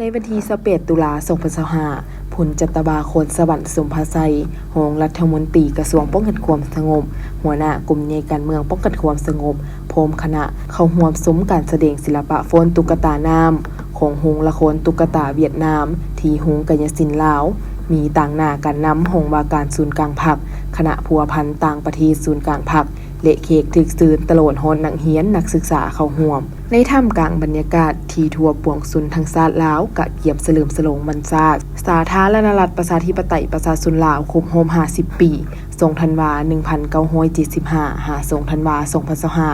ໃນວັນທີຊາວແປດ ຕຸລາ ສອງພັນຊາວຫ້າ ພົນຈັດຕະວາ ຄອນສະຫວັນ ສົມພາໄຊ ຮອງລັດຖະມົນຕີກະຊວງປ້ອງກັນຄວາມສະຫງົບ, ຫົວໜ້າກົມໃຫຍ່ການເມືອງປ້ອງກັນຄວາມສະຫງົບ ພ້ອມຄະນະ ເຂົ້າຮ່ວມຊົມການສະແດງສິລະປະຟ້ອນຕຸກກະຕານ້ຳ ຂອງໂຮງລະຄອນຕຸກກະຕາຫວຽດນາມ ທີ່ໂຮງກາຍະສິນລາວ, ມີຕາງໜ້າການນຳຫ້ອງວ່າການສູນກາງພັກ, ຄະນະພົວພັນຕ່າງປະເທດສູນກາງພັກ ແລະ ແຂກຖືກເຊີນ ຕະຫຼອດຮອດນັກຮຽນນັກສຶກສາເຂົ້າຮ່ວມ. ໃນທ່າມກາງບັນຍາກາດທີ່ທົ່ວປວງຊົນທັງຊາດລາວກະກຽມສະເຫຼີມສະຫຼອງວັນຊາດສາທາລະນະລັດ ປະຊາທິປະໄຕ ປະຊາຊົນລາວ ຄົບຮອບຫ້າສິບປີ, ສອງທັນວາ ໜຶ່ງພັນເກົ້າຮ້ອຍເຈັດສິບຫ້າ ຫາ ສອງທັນວາ ສອງພັນຊາວຫ້າ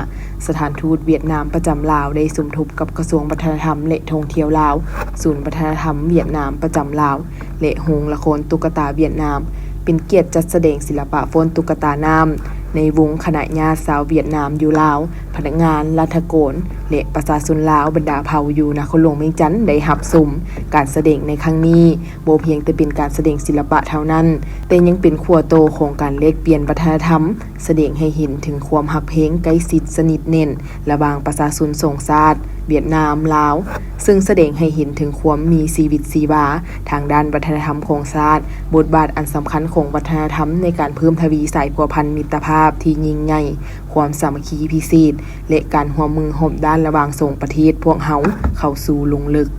ສະຖານທູດຫວຽດນາມປະຈຳລາວ ໄດ້ສົມທົບກັບກະຊວງວັດທະນະທຳ ແລະ ທ່ອງທ່ຽວລາວ, ສູນວັດທະນະທຳຫວຽດນາມປະຈຳລາວ ແລະ ໂຮງລະຄອນຕຸກກະຕາຫວຽດນາມ ເປັນກຽດຈັດສະແດງສິລະປະຟ້ອນຕຸກກະຕານ້ຳ ໃນວົງຄະນະຍາດຊາວຫວຽດນາມຢູ່ລາວ, ພະນັກງານ, ລັດຖະກອນ ແລະ ປະຊາຊົນລາວບັນດາເຜົ່າຢູ່ນະຄອນຫຼວງວຽງຈັນໄດ້ຮັບຊົມ. ການສະແດງໃນຄັ້ງນີ້ ບໍ່ພຽງແຕ່ເປັນການສະແດງສິລະປະເທົ່ານັ້ນ, ແຕ່ຍັງເປັນຂົວຕໍ່ຂອງການແລກປ່ຽນວັດທະນະທຳ, ສະແດງໃຫ້ເຫັນເຖິງຄວາມຮັກແພງໃກ້ຊິດສະໜິດແໜ້ນ ລະຫວ່າງປະຊາຊົນສອງຊາດ ຫວຽດນາມ-ລາວ, ເຊິ່ງສະແດງໃຫ້ເຫັນເຖິງຄວາມມີຊີວິດຊີວາທາງດ້ານວັດທະນະທຳຂອງຊາດ, ບົດບາດອັນສຳຄັນຂອງວັດທະນະທຳໃນການເພີ່ມທະວີສາຍພົວພັນມິດຕະພາບທີ່ຍິ່ງໃຫຍ່, ຄວາມສາມັກຄີພິເສດ ແລະ ການຮ່ວມມືຮອບດ້ານລະຫວ່າງສອງປະເທດພວກເຮົາເຂົ້າສູ່ລົງເລິກ.